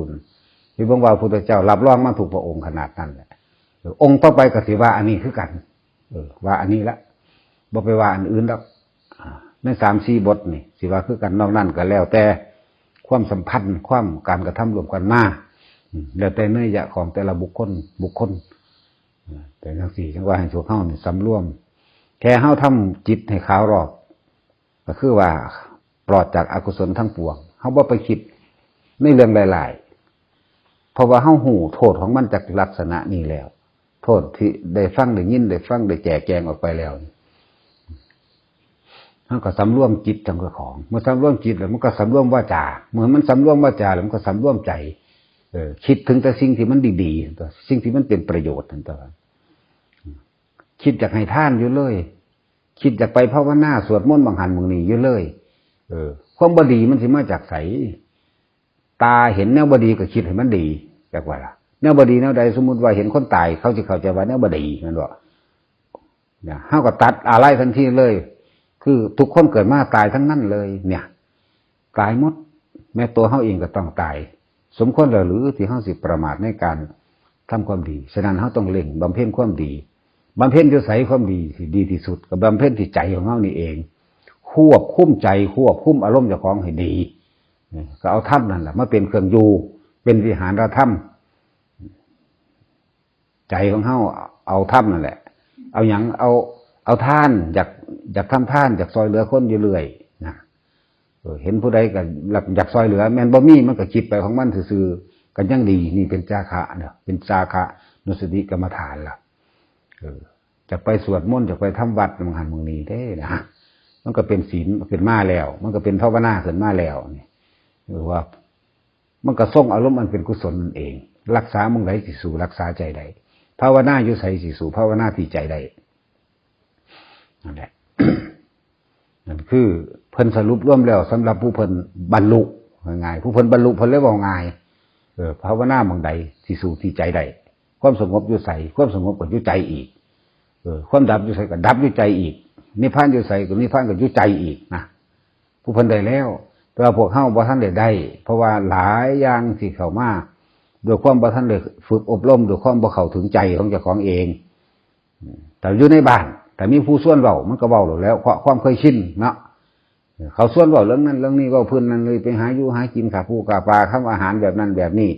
ที่เบิ่งว่าพระพุทธเจ้ารับรองมาทุกพระองค์ขนาดนั้นแหละ เออ องค์ต่อไปก็สิว่าอันนี้คือกัน เออ ว่าอันนี้ละ บ่ไปว่าอันอื่นดอก อ่า ในสามสี่บทนี่ สิว่าคือกัน นอกนั้นก็แล้วแต่ความสัมพันธ์ ความการกระทำร่วมกันมา อืม แล้วแต่เนยยะของแต่ละบุคคล บุคคล อ่า แต่จังซี่ จังว่าให้พวกเฮานี่สำรวม แค่เฮาทำจิตให้ขาวรอบ ก็คือว่าปลอดจากอกุศลทั้งปวง เฮาบ่ไปคิดในเรื่องหลายๆ เพราะว่าเฮาฮู้โทษของมันจากลักษณะนี้แล้ว โทษที่ได้ฟังได้ยินได้ฟังได้แจกแจงออกไปแล้ว เฮาก็สำรวมจิตของเจ้าของ เมื่อสำรวมจิตแล้วมันก็สำรวมวาจา เมื่อมันสำรวมวาจาแล้วมันก็สำรวมใจ เออ คิดถึงแต่สิ่งที่มันดีๆ ตัว สิ่งที่มันเป็นประโยชน์นั่นตัว คิดอยากให้ทานอยู่เลย คิดอยากไปภาวนาสวดมนต์บังหันบังนี้อยู่เลย เออ ค ความบ่ดีมันสิมาจากไส ตาเห็นแนวบ่ดีก็คิดให้มันดี จักว่าล่ะ แนวบ่ดีแนวใด สมมุติว่าเห็นคนตาย เขาสิเข้าใจว่าแนวบ่ดี แม่นบ่ เนี่ย เฮาก็ตัดอาลัยทันทีเลย คือทุกคนเกิดมาตายทั้งนั้นเลย เนี่ย ตายหมด แม้ตัวเฮาเองก็ต้องตาย สมควรแล้วหรือที่เฮาสิประมาทในการทำความดี ฉะนั้นเฮาต้องเร่งบำเพ็ญความดี บำเพ็ญอยู่ไสความดีที่ดีที่สุด ก็บำเพ็ญที่ใจของเฮานี่เอง ควบคุมใจ ควบคุมอารมณ์เจ้าของให้ดี ก็เอาธรรมนั่นแหละมาเป็นเครื่องอยู่ เป็นวิหารธรรม ใจของเฮาเอาธรรมนั่นแหละ เอาหยัง เอา เอาทาน อยาก อยากทำทาน อยากซอยเหลือคนอยู่เรื่อยนะ เออ เห็นผู้ใดก็อยาก อยากซอยเหลือ แม่นบ่มี มันก็คิดไปของมันซื่อๆ ก็ยังดี นี่เป็นจาคะเนาะ เป็นจาคะนุสติกรรมฐานล่ะ เออ อยากไปสวดมนต์ อยากไปทำวัด บางหันบางนี้เด้นะ มันก็เป็นศีลขึ้นมาแล้ว มันก็เป็นภาวนาขึ้นมาแล้ว นี่ เออ ว่า มันก็ทรงอารมณ์อันเป็นกุศลนั่นเอง รักษาหม่องใดสิสู่รักษาใจได้ ภาวนาอยู่ไสสิสู่ภาวนาที่ใจได้ นั่นแหละ นั่นคือเพิ่นสรุปรวมแล้ว สำหรับผู้เพิ่นบรรลุ ง่ายๆ ผู้เพิ่นบรรลุเพิ่นเลยเว้าง่าย เออ ภาวนาหม่องใดสิสู่ที่ใจได้ ความสงบอยู่ไส ความสงบก็อยู่ใจอีก เออ ความดับอยู่ไสก็ดับอยู่ใจอีก นิพพานอยู่ไสก็นิพพานก็อยู่ใจอีกนะ ผู้เพิ่นได้แล้ว แต่ว่าพวกเฮาบ่ทันได้ได้ เพราะว่าหลายอย่างที่เข้ามา ด้วยความบ่ทันได้ฝึกอบรม ด้วยความบ่เข้าถึงใจของเจ้าของเอง อืม แต่อยู่ในบ้าน แต่มีผู้ชวนเว้า มันก็เว้าแล้ว เพราะความเคยชินเนาะ เขาชวนเว้าเรื่องนั้นเรื่องนี้ เว้าพื้นนั่นเลย ไปหาอยู่หากิน ขาผู้ขาปลา ทำอาหารแบบนั้นแบบนี้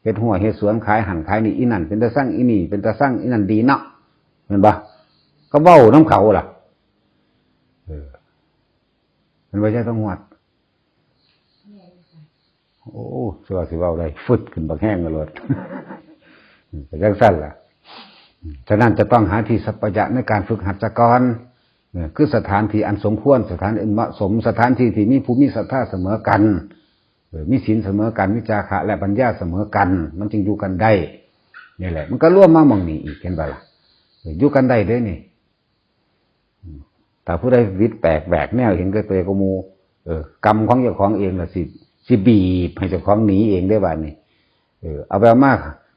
เฮ็ดหัวเฮ็ดสวน ขายหั่นขายนี่ อีนั่นเป็นตาสั่ง อีนี่เป็นตาสั่ง อีนั่นดีเนาะ แม่นบ่ ก็เว้านำเขาล่ะ เออ แม่นบ่ ยายทองหวด โอ้ สิว่าสิเว้าได้ ฟึดขึ้นบักแฮงโลด ก็จั่งซั้นล่ะ ฉะนั้นจะต้องหาที่สัปปะยะในการฝึกหัดซะก่อน เออ คือสถานที่อันสมควร สถานที่อันเหมาะสม สถานที่ที่มีผู้มีศรัทธาเสมอกัน เออ มีศีลเสมอกัน มีจาคะและปัญญาเสมอกัน มันจึงอยู่กันได้ นี่แหละ มันก็รวมมาหม่องนี้อีก เห็นบ่ล่ะ เออ อยู่กันได้เด้นี่ อืม ถ้าผู้ใดวิดแปลกแหวกแนว เห็นแก่ตัวกว่าหมู่ เออ กรรมของเจ้าของเองล่ะสิ สิบีบให้เจ้าของหนีเองเด้บาดนี้ เออ เอาไปเอามา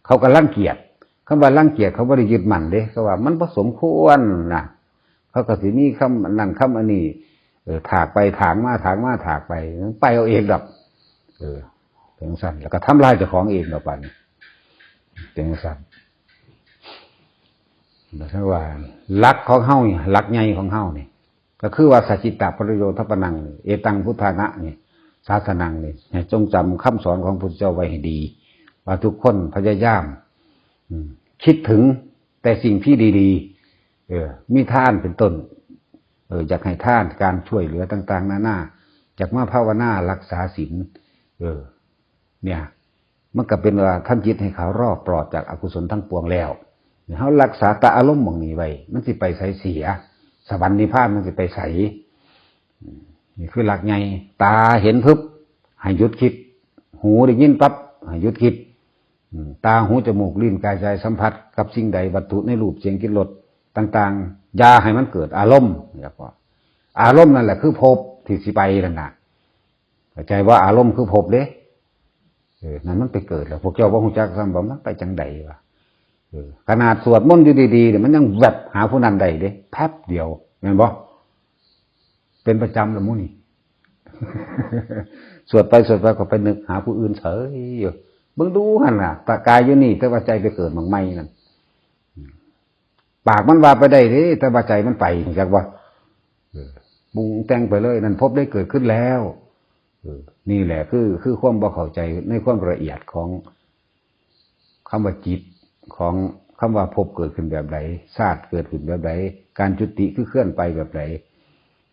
เขาก็รังเกียจ คำว่ารังเกียจ เขาบ่ได้ยึดมั่นเด้ เขาว่ามันบ่สมควรนะ เขาก็สิมีคำอันนั้นคำอันนี้ เออ ถากไปถางมา ถางมาถากไป มันไปเอาเองดอก เออ จั่งซั้น แล้วก็ทำลายเจ้าของเองดอกบาดนี้ จั่งซั้น แล้วถ้าว่าหลักของเฮานี่ หลักใหญ่ของเฮานี่ ก็คือว่า สัจจิตตปริโยธปนัง เอตังพุทธานะนี่ ศาสนังนี่ ให้จงจำคำสอนของพระพุทธเจ้าไว้ให้ดี ว่าทุกคนพยายาม อืม คิดถึงแต่สิ่งที่ดีๆ เออ มีทานเป็นต้น เออ อยากให้ทาน การช่วยเหลือต่างๆ นานา อยากมาภาวนารักษาศีล เออ เนี่ย มันก็เป็นว่าทำจิตให้เขารอบปลอดจากอกุศลทั้งปวงแล้ว เฮารักษาแต่อารมณ์หม่องนี้ไว้ มันสิไปไสเสีย สวรรค์นิพพานมันสิไปไส อืม นี่คือหลักใหญ่ ตาเห็นปุ๊บ ให้หยุดคิด หูได้ยินปั๊บ ให้หยุดคิด อืม ตา หู จมูก ลิ้น กาย ใจ สัมผัสกับสิ่งใด วัตถุในรูป เสียง กลิ่น รสต่างๆ อย่าให้มันเกิดอารมณ์ แล้วก็ อารมณ์นั่นแหละคือภพที่สิไปนั่นน่ะ เข้าใจว่าอารมณ์คือภพเด้ เออ นั่นมันไปเกิดแล้ว พวกเจ้าบ่ฮู้จักซ้ำว่ามันไปจังใดวะ เออ ขนาดสวดมนต์อยู่ดีๆ เนี่ย มันยังแวบหาผู้นั้นได้เด้ แป๊บเดียว แม่นบ่ เป็นประจำละหมู่นี่ สวดไปสวดไปก็ไปนึกหาผู้อื่นเฉยอยู่ เบิ่งดูหั่นน่ะ ตากายอยู่นี่ แต่ว่าใจไปเกิดหม่องใหม่นั่น ปากมันว่าไปได้เด้ แต่ว่าใจมันไป รู้จักบ่ เออ ปรุงแต่งไปเลย นั่นภพได้เกิดขึ้นแล้ว เออ นี่แหละคือ คือความบ่เข้าใจในความละเอียดของคำว่าจิต ของคำว่าภพเกิดขึ้นแบบใด ชาติเกิดขึ้นแบบใด การจุติคือเคลื่อนไปแบบใด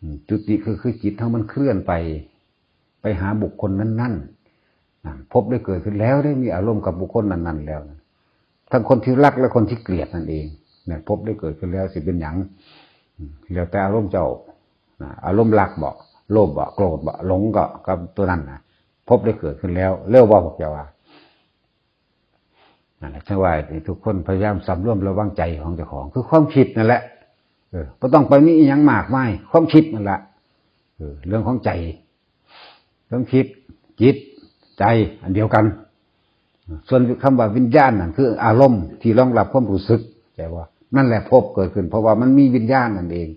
อืม จุติคือ คือจิตเฮามันเคลื่อนไป ไปหาบุคคลนั้นๆ นั่น ภพได้เกิดขึ้นแล้ว ได้มีอารมณ์กับบุคคลนั้นๆ แล้วนะ ทั้งคนที่รักและคนที่เกลียดนั่นเอง เนี่ย ภพได้เกิดขึ้นแล้วสิเป็นหยัง อืม แล้วแต่อารมณ์เจ้า นะ อารมณ์รักบ่ โลภบ่ โกรธบ่ หลงก็ กับตัวนั้นนะ ภพได้เกิดขึ้นแล้ว เร็วบ่ พวกเจ้าว่า นั่นแหละ จั่งว่าให้ทุกคนพยายามสำรวมระวังใจของเจ้าของ คือความคิดนั่นแหละ เออ บ่ต้องไปมีอิหยังมากมาย ความคิดนั่นแหละ เออ เรื่องของใจ ความคิด จิต ใจ อันเดียวกัน ส่วนคำว่าวิญญาณนั่นคืออารมณ์ที่รองรับความรู้สึก ใช่บ่ นั่นแหละภพเกิดขึ้น เพราะว่ามันมีวิญญาณนั่นเอง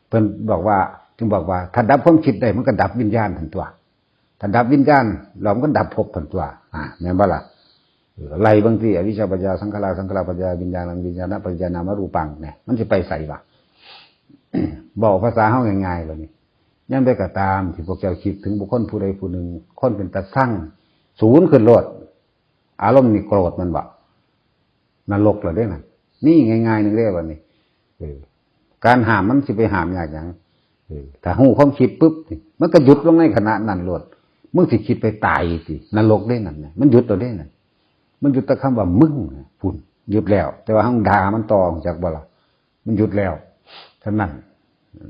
เพิ่นบอกว่า จึงบอกว่า ถ้าดับความคิดได้มันก็ดับวิญญาณทันตัว ถ้าดับวิญญาณแล้วมันก็ดับภพทันตัว อ่า แม่นบ่ล่ะ เออ ไล่เบิ่งติ อวิชชาปัจจยาสังขารา สังขารปัจจยาวิญญาณัง วิญญาณปัจจยานามรูปัง เนี่ย มันสิไปไสวะ บอกภาษาเฮาง่ายๆ บัดนี้ ยามใดก็ตามที่พวกเจ้าคิดถึงบุคคลผู้ใดผู้หนึ่ง คนเป็นตาซัง สูนขึ้นโลด อารมณ์นี่โกรธมันบ่ นรกแล้วเด้นั่น นี่ง่ายๆ หนึ่งเด้บัดนี้ เออ การห้ามมันสิไปห้ามยากหยัง เออ ถ้าฮู้ความคิดปุ๊บนี่ มันก็หยุดลงในขณะนั้นโลด มึงสิคิดไปตายสิ นรกเด้นั่นน่ะ มันหยุดแล้วเด้นั่น มันหยุดแต่คำว่ามึงน่ะ พุ้น หยุดแล้ว แต่ว่าเฮาด่ามันต่อ จักบ่ล่ะ มันหยุดแล้ว เท่านั้น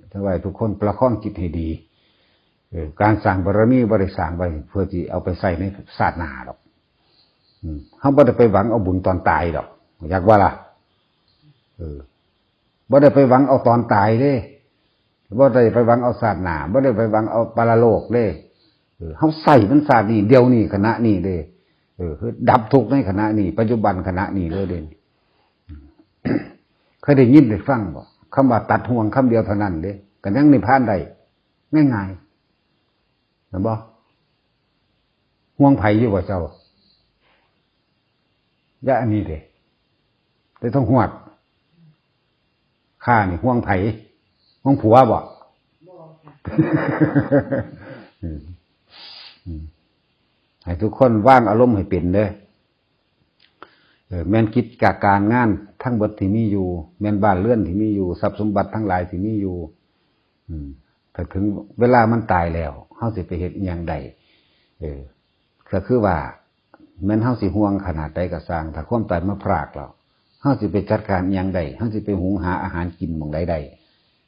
เท่าไว้ทุกคนประคองจิตให้ดี เออ การสร้างบารมีบ่ได้สร้างไว้เพื่อที่เอาไปใส่ในชาติหน้าดอก อืม เฮาบ่ได้ไปหวังเอาบุญตอนตายดอก จักบ่ล่ะ เออ บ่ได้ไปหวังเอาตอนตายเด้ บ่ได้ไปหวังเอาชาติหน้า บ่ได้ไปหวังเอาปรโลกเด้ เออ เฮาใส่มันชาตินี้ เดี๋ยวนี้ ขณะนี้เด้ เออ คือดับทุกข์ในขณะนี้ ปัจจุบันขณะนี้เลยเด้ เคยได้ยินได้ฟังบ่ คำว่าตัดห่วงคำเดียวเท่านั้นเด้ ก็ยังนิพพานได้ ง่ายๆ เห็นบ่ ห่วงไผอยู่บ่เจ้า อย่าอันนี้เด้ แต่ต้องฮอด ข้านี่ห่วงไผ ห่วงผัวบ่ อืม อืม ให้ทุกคนวางอารมณ์ให้เป็นเด้อ เออ แม่นกิจการงานทั้งเบิดที่มีอยู่ แม่นบ้านเรือนที่มีอยู่ ทรัพย์สมบัติทั้งหลายที่มีอยู่ อืม ถ้าถึงเวลามันตายแล้ว เฮาสิไปเฮ็ดอิหยังได้ เออ ก็คือว่า แม่นเฮาสิห่วงขนาดใดก็ซ่าง ถ้าความตายมาพรากแล้ว เฮาสิไปจัดการอิหยังได้ เฮาสิไปหุงหาอาหารกินหม่องใดได้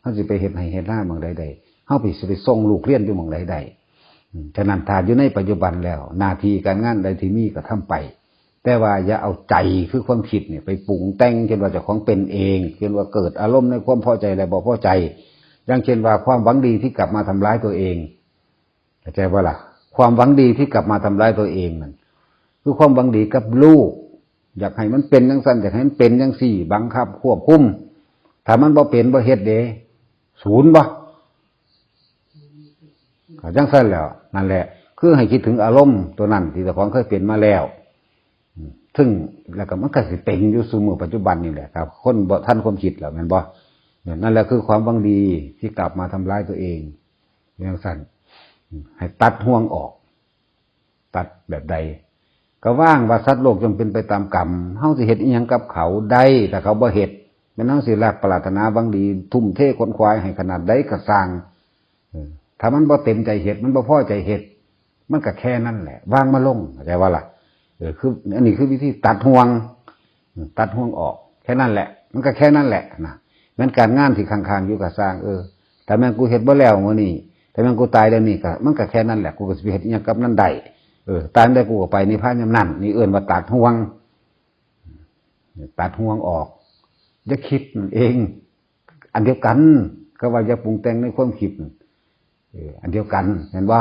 เฮาสิไปเฮ็ดไร่เฮ็ดนาหม่องใดได้ เฮาไปสิไปส่งลูกเรียนอยู่หม่องใดได้ อืม ฉะนั้นถ้าอยู่ในปัจจุบันแล้ว หน้าที่การงานใดที่มีก็ทำไป แต่ว่าอย่าเอาใจคือความคิดเนี่ยไปปรุงแต่ง เช่นว่าเจ้าของเป็นเอง เช่นว่าเกิดอารมณ์ในความพอใจและบ่พอใจ อย่างเช่นว่าความหวังดีที่กลับมาทำร้ายตัวเอง เข้าใจบ่ล่ะ ความหวังดีที่กลับมาทำร้ายตัวเองนั่น คือความหวังดีกับลูก อยากให้มันเป็นจังซั่น อยากให้มันเป็นจังซี่ บังคับควบคุม ถ้ามันบ่เป็นบ่เฮ็ดเด้ สูนบ่ ก็จังซั่นแหล้ว นั่นแหละ คือให้คิดถึงอารมณ์ตัวนั้นที่เจ้าของเคยเป็นมาแล้ว อืม ซึ่ง แล้วก็มันก็สิเป็นอยู่ซุมื้อปัจจุบันนี่แหละ ถ้าคนบ่ทันความคิดแล้ว แม่นบ่ เนี่ย นั่นแหละคือความหวังดีที่กลับมาทำร้ายตัวเอง จังซั่น อืม ให้ตัดห่วงออก ตัดแบบใด ก็วางว่าสัตว์โลกย่อมเป็นไปตามกรรม เฮาสิเฮ็ดอิหยังกับเขาได้ ถ้าเขาบ่เฮ็ด แม่นเฮาสิรักปรารถนาหวังดี ทุ่มเทขวนขวายให้ขนาดใดก็ซ่าง เออ ถ้ามันบ่เต็มใจเฮ็ด มันบ่พอใจเฮ็ด มันก็แค่นั้นแหละ วางมาลง เข้าใจบ่ล่ะ เออ คือ อันนี้คือวิธีตัดห่วง อืม ตัดห่วงออก แค่นั้นแหละ มันก็แค่นั้นแหละนะ แม่นการงานที่ค้างๆอยู่ก็ซ่าง เออ ถ้าแม่นกูเฮ็ดบ่แล้วมื้อนี้ ถ้าแม่นกูตายแล้วนี่ก็ มันก็แค่นั้นแหละ กูก็สิไปเฮ็ดอิหยังกับนั้นได้ เออ ตายแล้วกูก็ไปนิพพานยามนั้น นี่เอิ้นว่าตัดห่วง ตัดห่วงออก อย่าคิดนั่นเอง อันเดียวกัน ก็ว่าอย่าปรุงแต่งในความคิดนั่น เออ อันเดียวกัน เห็นบ่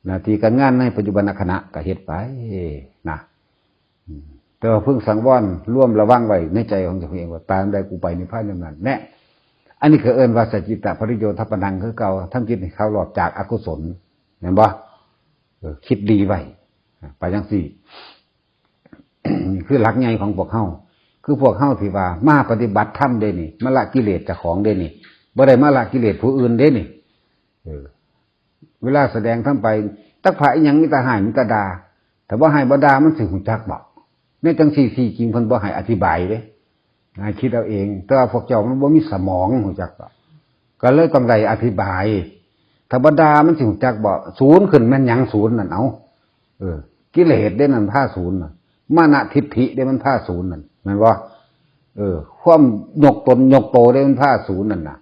หน้าที่การงานในปัจจุบันขณะก็เฮ็ดไปนะ อืม แต่ว่าพึงสังวร รวมระวังไว้ในใจของเจ้าเองว่า ตายเมื่อใดกูไปนิพพานยามนั้น แน่ อันนี้ก็เอิ้นว่าสัจจิตตปริโยธปนังคือเก่า ทำจิตให้เขารอบจากอกุศล เห็นบ่ เออ คิดดีไว้ ไปจังซี่ นี่คือหลักใหญ่ของพวกเฮา คือพวกเฮาที่ว่ามาปฏิบัติธรรมเด้นี่ มาละกิเลสเจ้าของเด้นี่ บ่ได้มาละกิเลสผู้อื่นเด้นี่ เออ เวลาแสดงธรรมไป ตักพระอีหยังมีแต่ฮ้ายมีแต่ด่า ถ้าบ่ฮ้ายบ่ด่ามันสิฮู้จักบ่ ในจังซี่ที่จริงเพิ่นบ่ให้อธิบายเด้ ให้คิดเอาเอง แต่ว่าพวกเจ้ามันบ่มีสมองฮู้จักบ่ ก็เลยต้องได้อธิบาย ถ้าบ่ด่ามันสิฮู้จักบ่ สูนขึ้นแม่นหยังสูนนั่น เอ้า เออ กิเลสเด้นั่นพาสูนน่ะ มานะทิฏฐิเด้มันพาสูนนั่น แม่นบ่ เออ ความยกตนยกโตเด้มันพาสูนนั่นน่ะ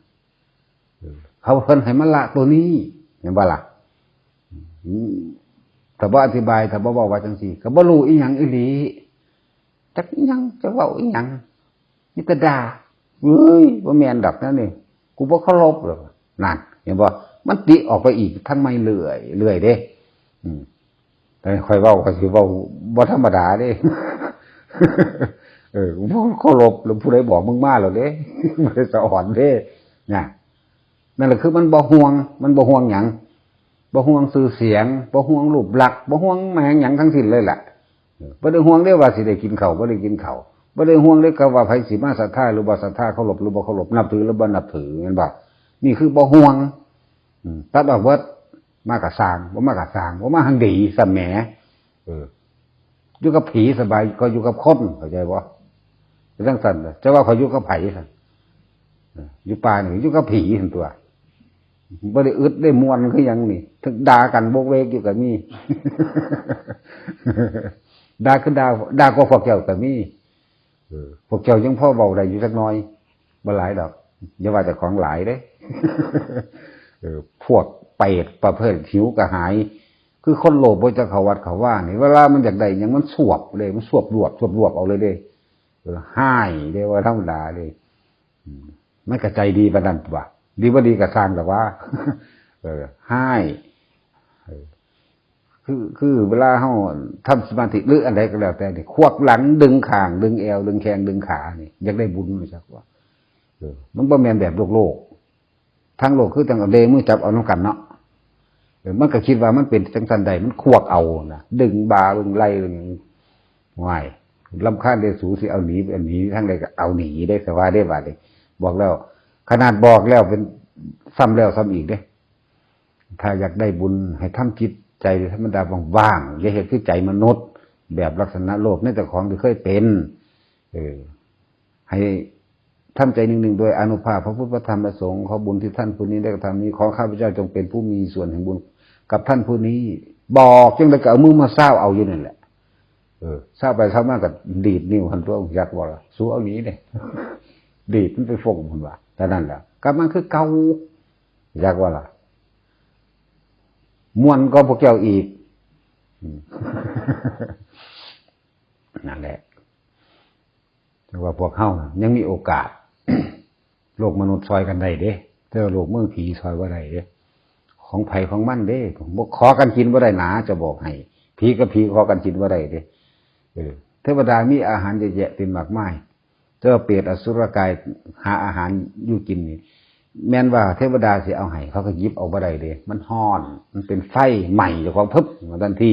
เออ เขาเพิ่นให้มาละตัวนี้ แม่นบ่ล่ะ อืม ถ้าบ่อธิบาย ถ้าบ่เว้าว่าจังซี่ ก็บ่รู้อีหยังอีหลี จักอีหยัง จักเว้าอีหยัง มีแต่ด่า เอ้ย บ่แม่นดอกแนวนี้ กูบ่เคารพดอก นั่น เห็นบ่ มันติออกไปอีกทางใหม่เรื่อย เรื่อยเด้ อืม แต่ข่อยเว้า ข่อยสิเว้าบ่ธรรมดาเด้ เออ บ่เคารพ แล้วผู้ใดบอกมึงมาแล้วเด้ บ่ได้สะออนเด้ นะ นั่นแหละคือมันบ่ห่วง มันบ่ห่วงหยัง บ่ห่วงชื่อเสียง บ่ห่วงรูปลักษณ์ บ่ห่วงแม่งหยังทั้งสิ้นเลยล่ะ เออ บ่ได้ห่วงเด้ว่าสิได้กินข้าว บ่ได้กินข้าว บ่ได้ห่วงเด้ก็ว่าไผสิมาศรัทธาหรือบ่ศรัทธา เคารพหรือบ่เคารพ นับถือหรือบ่นับถือ แม่นบ่ นี่คือบ่ห่วง อืม ตัดออกเบิด มากะซ่าง บ่มากะซ่าง บ่มาหังดี สะแหม เออ อยู่กับผีสบายก็อยู่กับคน เข้าใจบ่ เป็นจังซั่นน่ะ จะว่าเขาอยู่กับไผซั่น เออ อยู่ป่านี่อยู่กับผีซั่นตัว บ่ได้อึดได้ม่วนคือหยังนี่ ถึงด่ากันโบกเวกอยู่ก็มี ด่าคือด่า ด่าก็พวกเจ้าก็มี เออ พวกเจ้ายังพอเว้าได้อยู่จักหน่อย บ่หลายดอก อย่าว่าแต่ของหลายเด้ เออ พวกเปรตประเภทหิวกระหาย คือคนโลภบ่จักเข้าวัดเข้าวานี่ เวลามันอยากได้หยังมันสวบเลย มันสวบรวบ สวบรวบเอาเลยเด้ เออ ฮ้ายเด้ ว่าธรรมดาเด้ อืม มันก็ใจดีปานนั้นตัว ดีบ่ดีก็ซ่างดอกว่า เออ ฮ้าย เออ คือ คือเวลาเฮาทำสมาธิหรืออันใดก็แล้วแต่นี่ ขวักหลังดึงข้าง ดึงแอว ดึงแข้ง ดึงขานี่ อยากได้บุญ รู้จักบ่ เออ มันบ่แม่นแบบโลกๆ ทางโลกคือจั่งเอาเดมือจับเอานำกันเนาะ เออ มันก็คิดว่ามันเป็นจั่งซั่นได้ มันขวักเอานะ ดึงบ่า ดึงไหล่ ดึง ว้าย รำคาญเด้อสู สิเอาหนี อันหนีทางใดก็เอาหนีเด้อ สว่าเด้อบาดนี้ บอกแล้ว ขนาดบอกแล้วเป็นซ้ำแล้วซ้ำอีกเด้ ถ้าอยากได้บุญให้ทำจิตใจธรรมดาว่างๆ อย่าเฮ็ดคือใจมนุษย์ แบบลักษณะโลภในเจ้าของที่เคยเป็น เออ ให้ทำใจนิ่งๆ โดยอานุภาพพระพุทธพระธรรมพระสงฆ์ ขอบุญที่ท่านผู้นี้ได้กระทำนี้ ขอข้าพเจ้าจงเป็นผู้มีส่วนแห่งบุญกับท่านผู้นี้ บอกจั่งใดก็เอามือมาซาวเอาอยู่นั่นแหละ เออ ซาวไปซาวมาก็ดีดนิ้วหั่นตัว อยากบอกว่า "สูเอาหนีเด้" ดีดมันไปฟงพุ่นว่า เท่านั้นแหละ กลับมาคือเก่า อยากว่าล่ะ ม่วนก็พวกเจ้าอีก อืม นั่นแหละ แต่ว่าพวกเฮายังมีโอกาส โลกมนุษย์ซอยกันได้เด้ แต่ว่าโลกเมืองผีซอยบ่ได้เด้ ของไผของมันเด้ บ่ขอกันกินบ่ได้หนา จะบอกให้ ผีกับผีขอกันกินบ่ได้เด้ เออ เทวดามีอาหารเยอะแยะเต็มมากมาย แต่ว่าเปรตอสุรกายหาอาหารอยู่กินนี่ แม่นว่าเทวดาสิเอาให้ เขาก็หยิบเอาบ่ได้เด้ มันฮ้อน มันเป็นไฟไหม้เจ้าของ พึบ มาทันที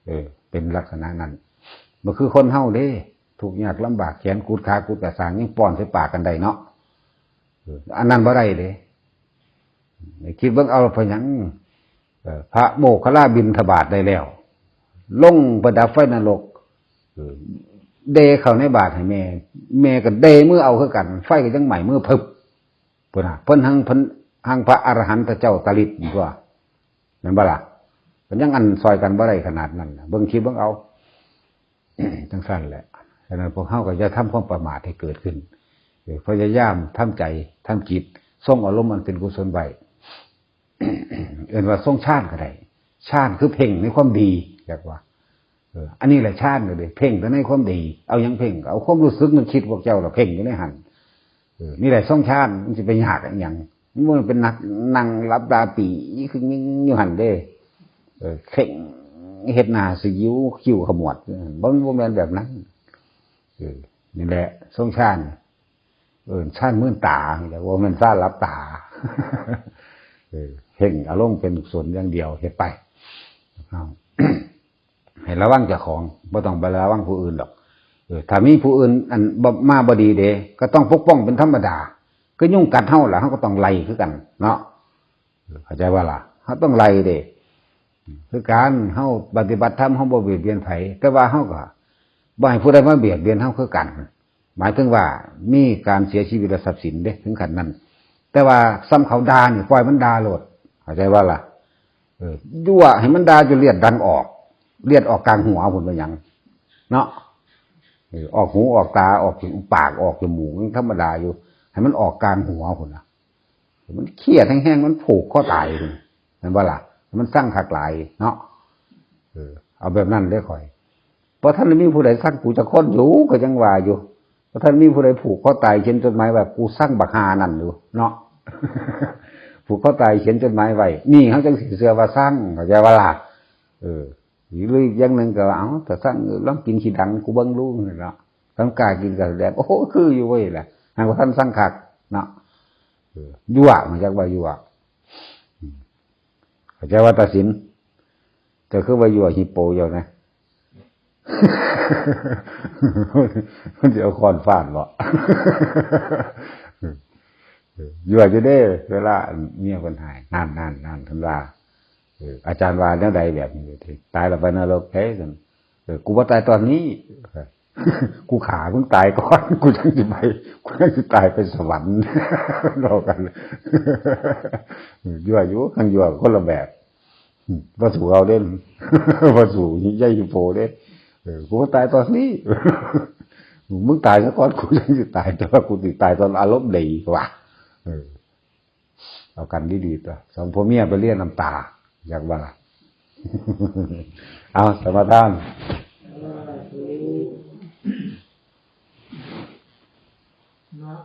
เออ เป็นลักษณะนั้น บ่คือคนเฮาเด้ ทุกข์ยากลำบาก แขนกุดขากุดกะซ่าง ยังป้อนใส่ปากกันได้เนาะ เออ อันนั้นบ่ได้เด้ คิดเบิ่งเอา เพราะหยัง เอ่อ พระโมคคัลลาบิณฑบาตได้แล้ว ลงไปดับไฟนรก เออ เดเข้าในบาตรให้แม่ แม่ก็เดมือเอาคือกัน ไฟก็ยังไหม้มือ พึบ พุ้นน่ะ เพิ่นหัง เพิ่นหังพระอรหันตเจ้าตลิดตัว แม่นบ่ล่ะ เพิ่นยังอันซอยกันบ่ได้ขนาดนั้นน่ะ เบิ่งคลิปเบิ่งเอา จั่งซั่นแหละ ฉะนั้นพวกเฮาก็อย่าทำความประมาทให้เกิดขึ้น เออ พยายามทำใจ ทำจิต ทรงอารมณ์อันเป็นกุศลไว้ เอิ้นว่าทรงฌานก็ได้ ฌานคือเพ่งในความดี เรียกว่า เออ อันนี้แหละฌานก็เลยเพ่งแต่ในความดี เอาหยังเพ่ง เอาความรู้สึกนึกคิดพวกเจ้าล่ะเพ่งอยู่ในหั่น เออ นี่แหละทรงฌาน มันสิไปยากอิหยัง มันบ่เป็นนักนั่งหลับตาปี๋คือยิงอยู่หั่นเด้ เออ เพ่งเฮ็ดหน้าสิยิ้วคิ้วขมวด บ่ บ่แม่นแบบนั้น เออ นี่แหละทรงฌาน เออ ฌานมื่นตานี่แหละ บ่แม่นฌานหลับตา เออ เพ่งอารมณ์เป็นกุศลอย่างเดียว เฮ็ดไป เอา ให้ระวังเจ้าของ บ่ต้องไประวังผู้อื่นดอก เออ ถ้ามีผู้อื่นอันบ่ มาบ่ดีเด้ ก็ต้องปกป้องเป็นธรรมดา คือยุงกัดเฮาล่ะ เฮาก็ต้องไล่คือกันเนาะ เออ เข้าใจบ่ล่ะ เฮาต้องไล่เด้ คือการเฮาปฏิบัติธรรม เฮาบ่เบียดเบียนไผ แต่ว่าเฮาก็บ่ให้ผู้ใดมาเบียดเบียนเฮาคือกัน หมายถึงว่ามีการเสียชีวิตและทรัพย์สินเด้ ถึงขั้นนั้น แต่ว่าส่ำเขาด่านี่ปล่อยมันด่าโลด เข้าใจบ่ล่ะ เออ ยั่วให้มันด่าจนเลือดดังออก เลือดออกกลางหัวพุ้น ว่าหยัง เนาะ เออ ออกหูออกตา ออกปาก ออกจมูก มันธรรมดาอยู่ ให้มันออกกลางหัวพุ้นน่ะ มันเครียดแฮงๆ มันผูกคอตายพุ้น แม่นบ่ล่ะ มันซังคักหลายเนาะ เออ เอาแบบนั้นเด้อข้อย บ่ทันได้มีผู้ใดซังกูจักคนอยู่ ก็ยังว่าอยู่ บ่ทันมีผู้ใดผูกคอตายเขียนจดหมายว่า "กูซังบักห่านั่น" อยู่เนาะ ผูกคอตายเขียนจดหมายไว้ นี่เฮาจั่งสิเชื่อว่าซัง เข้าใจบ่ล่ะ เออ หรืออย่างหนึ่งก็ว่า เอ้า แต่สั่ง เออ ลองกินขี้ดังกูเบิ่งดูนั่นเนาะ ทำกล้ากินก็แสดง โอ้โห คืออยู่เว้ยล่ะ หากว่าท่านสั่งคักเนาะ เออ ยั่ว มันจักว่ายั่ว อืม เข้าใจว่าตัดสิน แต่คือว่ายั่วฮิปโปอยู่นะ มันจะเอาค้อนฟาดบ่ ยั่วอยู่เด้ เวลาเมียคนหาย นั่น นั่น นั่น ท่านว่า เออ อาจารย์ว่าแนวใดแบบนี้ ตายแล้วไปนรกเฮ้ย เออ กูว่าตายตอนนี้ กูขามึงตายก่อน กูยังสิไป กูยังสิตายไปสวรรค์ เรากัน ยั่วอยู่ คันยั่วคนละแบบ ว่าสู่เอาเล่น ว่าสู่ยายฮิปโปเล่น เออ กูว่าตายตอนนี้ มึงตายซะก่อน กูยังสิตาย แต่ว่ากูสิตายตอนอารมณ์ดีว่ะ เออ เอากันดีๆ ตัว สองผัวเมียไปเลียน้ำตา อยากว่า เอา สมาทาน เนาะ